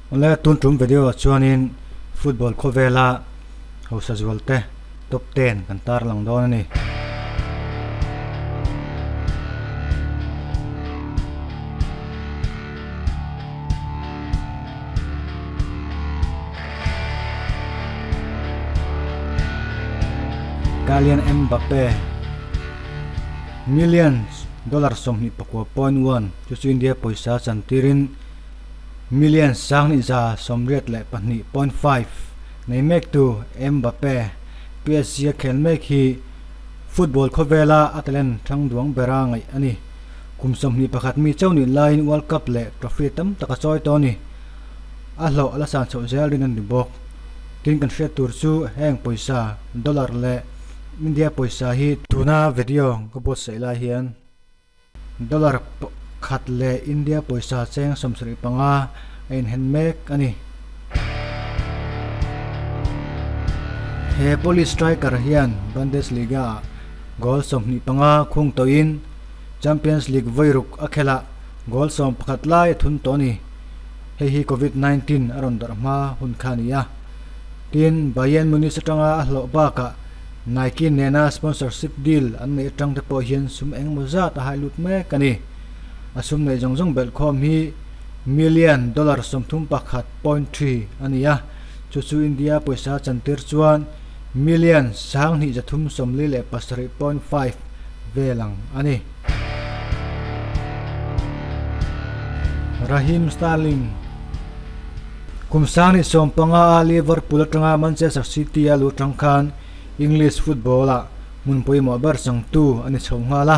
Awle tun tum video ah chuanin football khawvela hausa zual te top ten kan tarlang dawn a ni. Kylian Mbappe millions dollar 29.1 chu chu India pawisa chantirin million 2182.5 nei mek tu Mbappe PSG a khel mek hi football khawvela a talent thang duang bera ngaih ani. Kum 21 mi chauh nih laiin World Cup leh trophy tam tak a chawi tawh a ni. A hlauh a la san chhoh zel rin a ni bawk. Tin kan hriat tur chu heng pawisa dollar leh India pawisa hi tuna video ka buatsaih lai hian dollar khat leh India pawisa cheng 75 a inhen mek a ni. He Polish striker hian Bundesliga ah goal 25 khung tawhin Champions League vawi ruk a khelh ah goal 11 lai a thun tawh a ni. Hei hi Covid 19 a rawn darh hma hun kha a ni a. Tin, Bayern Munich atanga a hlawh bakah Nike nena sponsorship deal an neih atang te pawh hian sum engemaw zat a hai lut mek a ni. A sum neih zawng zawng belh khawm hi million dollar 31.3 a ni a, chu chu India pawisa chantir chuan million 2347.5 vel ang a ni. Raheem Sterling Kum 2015 a Liverpool atanga Manchester City a luh atang khan English football ah hmun pawimawh ber changtu a ni chho nghal a,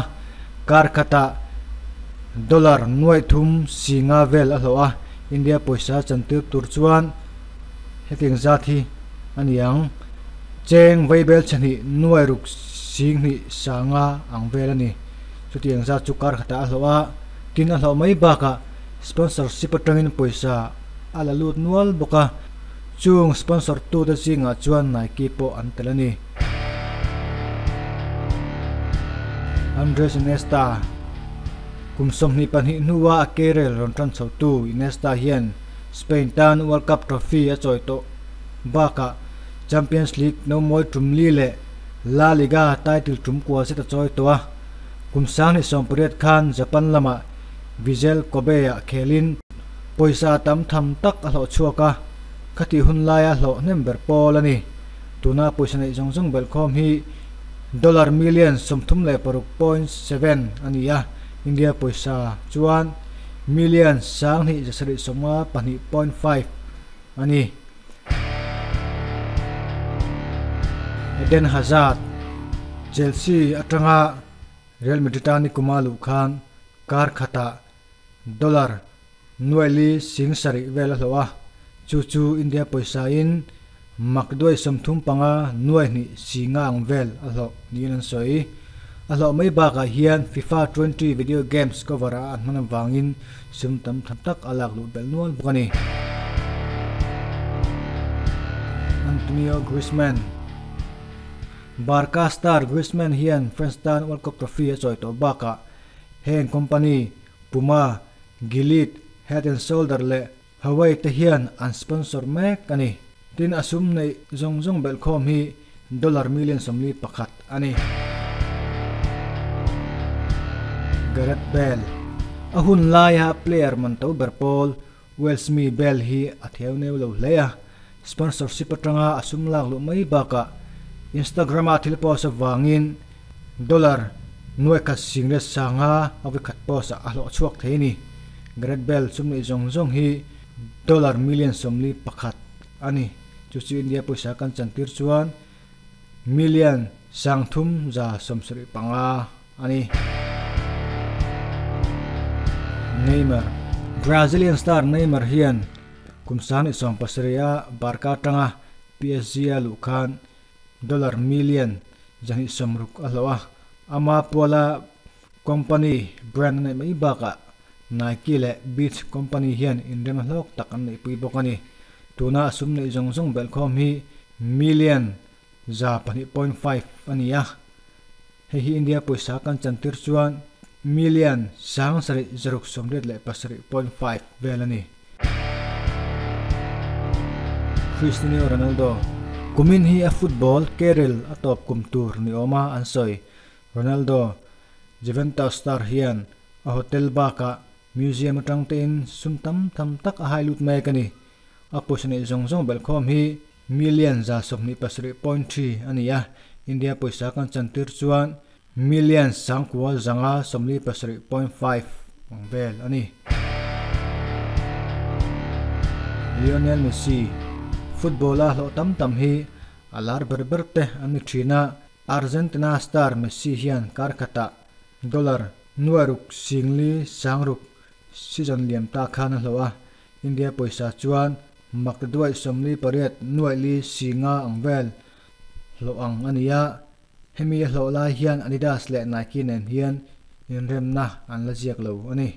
kar khatah dollar nuaih thum si nga vel a hlawh a, India pawisa chantir tur chuan hetiang zat hi a ni ang. Cheng vaibel chhahnih nuai ruk sing hnih sanga ang vel a ni. Chutiang zat chu kar khatah a hlawh a, tin a hlawh mai bakah sponsorship atangin pawisa a la lut nual bawk a, chung sponsor tute zingah chuan Nike pawh an tel a ni. Andres Iniesta Kum 22 hnua a career rawn tan chhotu Iniesta hian Spain tan World Cup trophy a chawi tawh bakah Champions League no mawi tum li leh La Liga title tum kual zet a chawi tawh a. Kum 2018 khan Japan lamah Vissel Kobe ah khelin pawisa tam tham tak a hlawh chhuak a, khati hun laia hlawh hnem ber pawl a ni. Tuna pawisa neih zawng zawng belh khawm hi dollar million 36.7 a ni a, India pawisa chuan million 2752.5 a ni. Eden Hazard, Chelsea atanga Real Madrid a nikuma luh khan kar khatah dollar nuaih li sing sarih vel a hlawh a, chu chu India pawisa in mak duai 35 nuaih hnih si nga ang vel a hlawh niin an sawi. A hlawh mai bakah hian FIFA 20 video games cover a an hman avangin sum tam tham tak a lak luh belh nual bawk a ni. Antonio Griezmann Barca star Griezmann hian France tan World Cup trophy a chawi tawh bakah heng company Puma, Gillette, Head and Shoulder leh Huawei te hian an sponsor mek a ni. Tin a sum neih zawng zawng belh khawm hi dollar million 41 a ni. Gareth Bale A hun laia player man to ber pawl Wales mi Bale hi a theu neu lo hle a, sponsorship atanga a sum lak luh mai bakah Instagram a thil post avangin dollar nuai khat sing leh sanga a vawi khat post ah a hlawh chhuak thei a ni. Gareth Bale sum neih zawng zawng hi dollar million 41 a ni. Chu chu India pawisa kan chantir chuan million 375 a ni. Neymar Brazilian star Neymar hian kum 27 a Barca atanga PSG a luh khan dollar million 160 a hlawh a, ama puala company brand a neih mai bakah Nike leh Beats company hian inrem hlawk tak an neih pui bawk a ni. Tuna a sum neih zawng zawng belh khawm hi million 2.5 a ni a, hei hi India pawisa kan chantir chuan million 7687.5 vel a ni. Cristiano Ronaldo. Kumin hi a football career a tawp kum tur ni awma an sawi. Ronaldo, Juventus star hian a hotel bakah museum atang tein sum tam tham tak a hai lut mek a ni. A pawisa neih zawng zawng belhkhawm hi million 127.3 a ni a, India pawisa kan chantir chuan million 9547.5 ang vel a ni. Lionel Messi, Football-a hlawh tam tam hi a lar ber ber te an ni thin a, Argentina star Messi hian kar khatah dollar nuairuk singli sangruk season liam ta khan a hlawh a, India pawisa chuan mak duaih 48 nuaih li singa ang vel hlawh ang a ni a. Hemi a hlawh lai hian Adidas leh Nike nen hian inremna an la ziak lo a ni.